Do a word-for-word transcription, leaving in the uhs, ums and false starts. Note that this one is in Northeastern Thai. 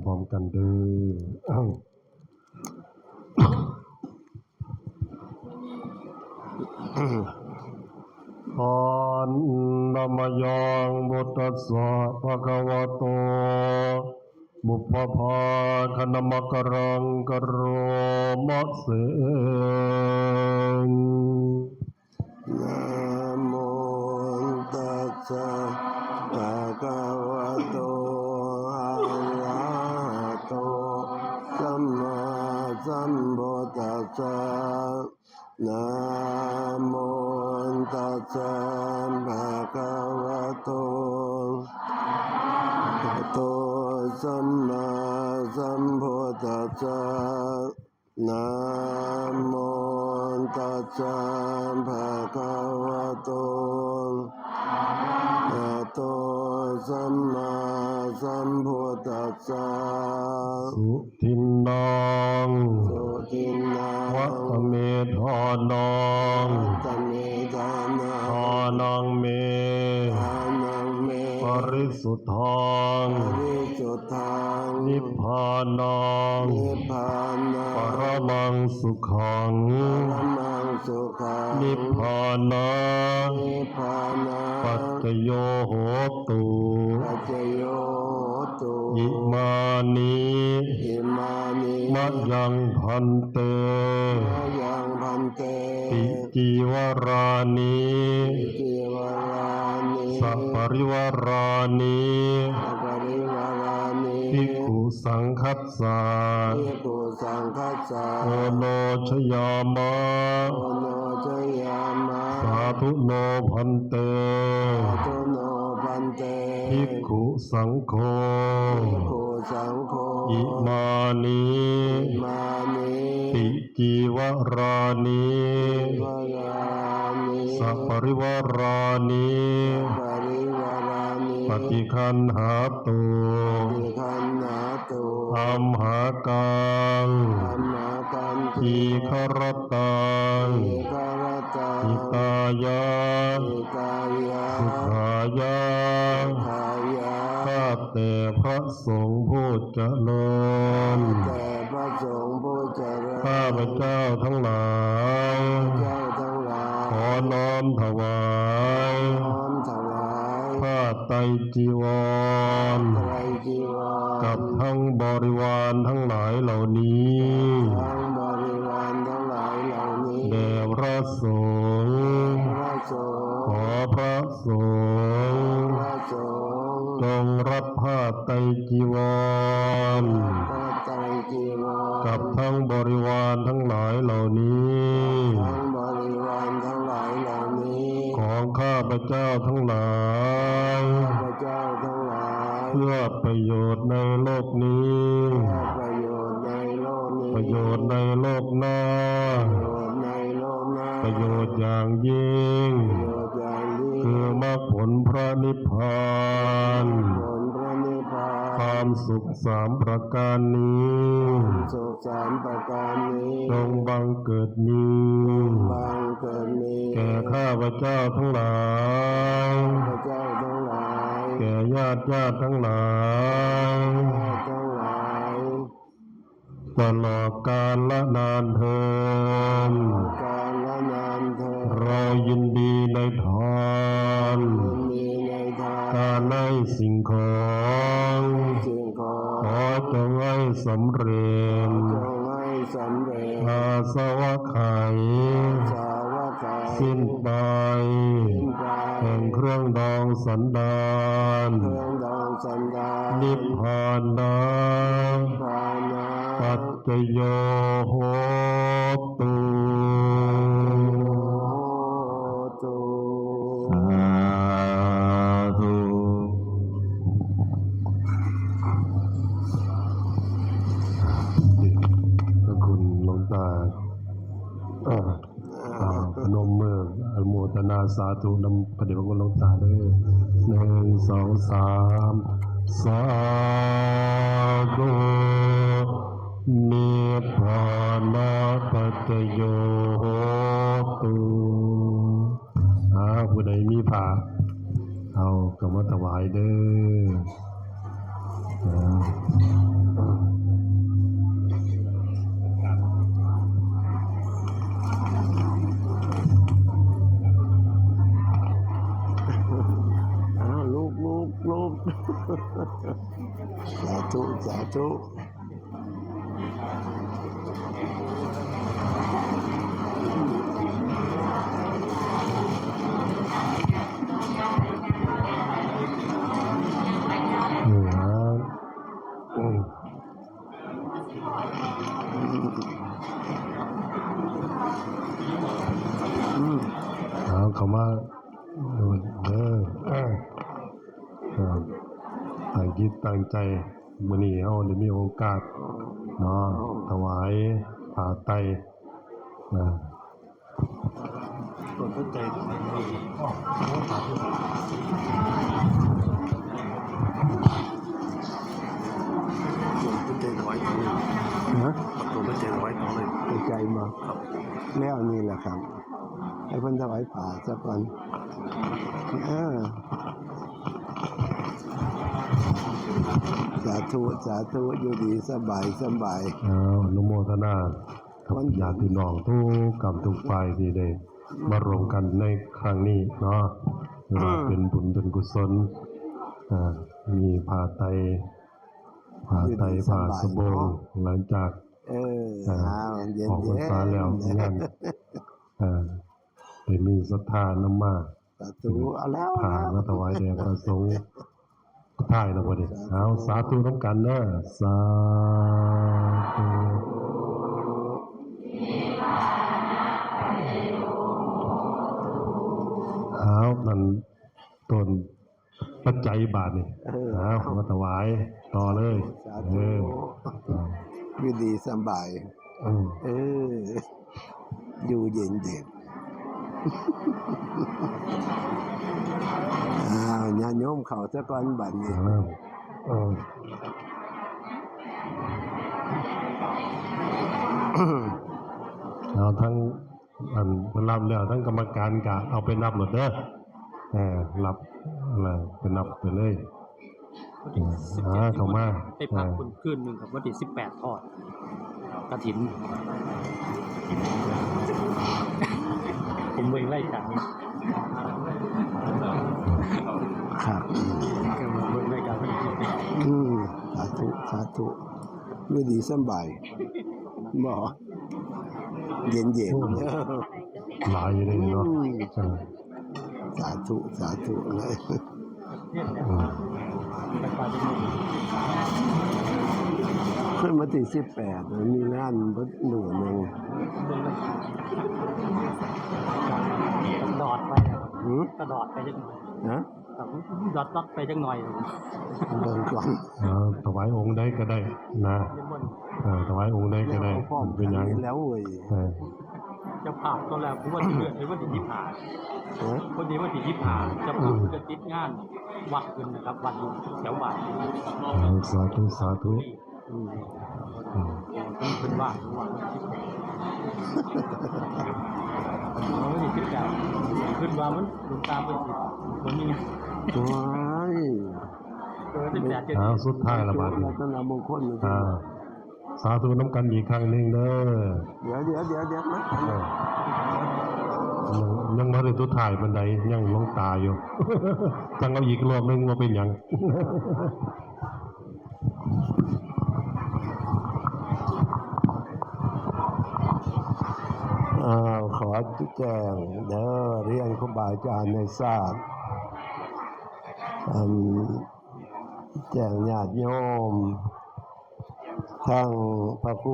ร้อมกันเด้อ Annamayaṃ buddhassa bhagavato pubbabhāganamakāraṃ karoma se. Namo tassa bhagavato arahato sammāsambuddhassa. Namo tassa bhagavato arahato sammāsambuddhassa. Namo tassa bhagavato arahato sammāsambuddhassa. Sudinnaṃ, sudinnaṃ, vata me dānaṃ, vata me dānaṃ, dānaṃ me, dānaṃ me, parisuddhaṃ, parisuddhaṃ, nibbānaṃ, nibbānaṃ, paramaṃ sukhaṃ, paramaṃ sukhaṃ, nibbāna, nibbāna, paccayo hotu, paccayo hotu. Imāni, imāni, mayaṃ bhante, mayaṃ bhante, ti cīvarāni, ti cīvarāni, saparivārāni, saparivārāni, bhikkhusaṅghassa, bhikkhusaṅghassa, oṇojayāma, oṇojayāma. Sādhu no bhante, sādhu no bhante, bhikkhusaṅgho, bhikkhusaṅgho, imāni, imāni, ti cīvarāni, cīvarāni, saparivārāni, saparivārāni, paṭiggaṇhātu, paṭiggaṇhātu, amhākaṃ, amhākaṃ, dīgharattaṃ, dīgharattaṃ, hitāya, hitāya, sukhāya, sukhāya. ข้าแต่พระสงฆ์ผู้เจริญ ข้าแต่พระสงฆ์ผู้เจริญ ข้าพเจ้าทั้งหลาย ข้าพเจ้าทั้งหลาย ขอน้อมถวาย น้อมถวาย ผ้าไตรจีวร ผ้าไตรจีวร กับทั้งบริวารทั้งหลายเหล่านี้ ทั้งบริวารทั้งหลายเหล่านี้ แด่พระสงฆ์ แด่พระสงฆ์ ขอพระสงฆ์ ขอพระสงฆ์ จงรับผ้าไตรจีวร ผ้าไตรจีวร กับทั้งบริวารทั้งหลายเหล่านี้ ทั้งบริวารทั้งหลายเหล่านี้ ของข้าพเจ้าทั้งหลาย ข้าพเจ้าทั้งหลาย เพื่อประโยชน์ในโลกนี้ เพื่อประโยชน์ในโลกนี้ ประโยชน์ในโลกหน้า ประโยชน์ในโลกหน้า ประโยชน์อย่างยิ่ง ประโยชน์อย่างยิ่ง คือมรรคผลพระนิพพาน ผลพระนิพพาน ความสุขสามประการนี้ ความสุขสามประการนี้ จงบังเกิดมี จงบังเกิดมี แก่ข้าพเจ้าทั้งหลาย ข้าพเจ้าทั้งหลาย แก่ญาติญาติทั้งหลาย ญาติทั้งหลาย ตลอดกาลนานเทอญ กาลนานเทอญ เรายินดีในทาน ยินดีในทาน การให้สิ่งของ สิ่งของ ขอจงให้สำเร็จ ขอจงให้สำเร็จ อาสวะไขย อาสวะไขย สิ้นไป สิ้นไป แห่งเครื่องดองสันดาน เครื่องดองสันดาน นิพพานะ นิพพานะ ปัจจโยโหตุ โหตุ สาธุ พระคุณหลวงตา อ่า อ่า พนมมืออนุโมทนาสาธุนำพระเดชพระคุณหลวงตาเด้อ หนึ่ง สอง สาม สาธุ นิพพานะปัจจโยโหตุ อ่า ผู้ใดมีผ้า เอาก็มาถวายเด้อ อ่า สาธุ สาธุ อืม อืม อืม เอาเข้ามา เออ เออ ครับ ตั้งจิตตั้งใจ มื้อนี้เฮาได้มีโอกาสเนาะ ถวายผ้าไตร อ่า ต้นพระใจถวาย ต้นพระใจถวายของเลย ฮะ ต้นพระใจถวายของเลย พระใจมา ครับ แล้วนี่แหละครับ ให้เพิ่นถวายผ้าซะก่อน เออ สาธุ สาธุ อยู่ดีสบาย สบาย เอา อนุโมทนากับญาติพี่น้องทุกกำทุกฝ่ายที่ได้มารวมกันในครั้งนี้เนาะ ถือว่าเป็นบุญเป็นกุศล อ่า มีผ้าไตร ผ้าไตร ผ้าสบง หลังจาก เออ อ่า เอา เย็นๆ ออกพรรษาแล้ว งาน อ่า ได้มีศรัทธานำมา สาธุ เอาแล้ว ผ้ามาถวายแด่พระสงฆ์ท้ายแล้วบ่นี่ เอา สาธุนำกันเด้อ สาธุ เอา นั่นต้นปัจจัยบาทนี่ เออ เอา มาถวายต่อเลย สาธุ เออ เอา อยู่ดีสบาย อืม เออ อยู่เย็นๆ อ้าว ญาติโยมเข้าซะก่อนบัดนี้ อ้าว เออ เอาทั้ง อันเพิ่นรับแล้ว ทั้งกรรมการก็เอาไปนับโลดเด้อ เออ รับอะไรไปนับไปเลย วันที่สิบเจ็ด อ่า เข้ามา ไปพัก อ่า คืน คืนหนึ่งครับ วันที่สิบแปดทอดกฐิน ผมเบิ่งรายการ ครับ เบิ่งรายการวันที่สิบแปด อืม สาธุ สาธุ อยู่ดีสำบาย บ่ เย็นๆ โอ้ หลายอยู่เด้เนาะ อืม เออ สาธุ สาธุเลย อืม ขึ้นวันที่สิบแปด มีงานเบิดมื้อหนึ่ง ดอดไป หือ กระดอดไปจักหน่อย ฮะ ครับ ดอดๆ ไปจักหน่อย เบิ่งก่อน เออ ถวายองค์ใดก็ได้นะ นิมนต์ เออ ถวายองค์ใดก็ได้ แล้วก็พร้อม เป็นหยัง กันแล้วเว้ย เออ เจ้าภาพตอนแรกผมว่าสิเลื่อนไปวันที่ยี่สิบห้า เออ พอดีวันที่ยี่สิบห้า เจ้าภาพ อืม เพิ่นก็ติดงานวัดเพิ่นนะครับ วัดอยู่แถวบ้าน เออ สาธุ สาธุ อืม อืม เพิ่น เพิ่นว่าง เพิ่นว่างวันที่สิบแปด วันที่สิบแปด คิดว่ามัน หลวงตาเพิ่นสิบ่มีงาน ว้าย เออ สิบแปด เอา สุดท้ายละบาดนี้ รัตนมงคล อ่า สาธุนำกันอีกครั้งหนึ่งเด้อ เดี๋ยว เดี๋ยว เดี๋ยว เดี๋ยวนะ เออ ยัง ยังบ่ได้สุดท้ายปานใด ยังหลวงตาอยู่ จั่งเอาอีกรอบหนึ่ง บ่เป็นหยัง อ้าว ขอแจ้งเด้อ เรียนครูบาอาจารย์ให้ทราบ อัน แจ้งญาติโยม ทั้งพระครู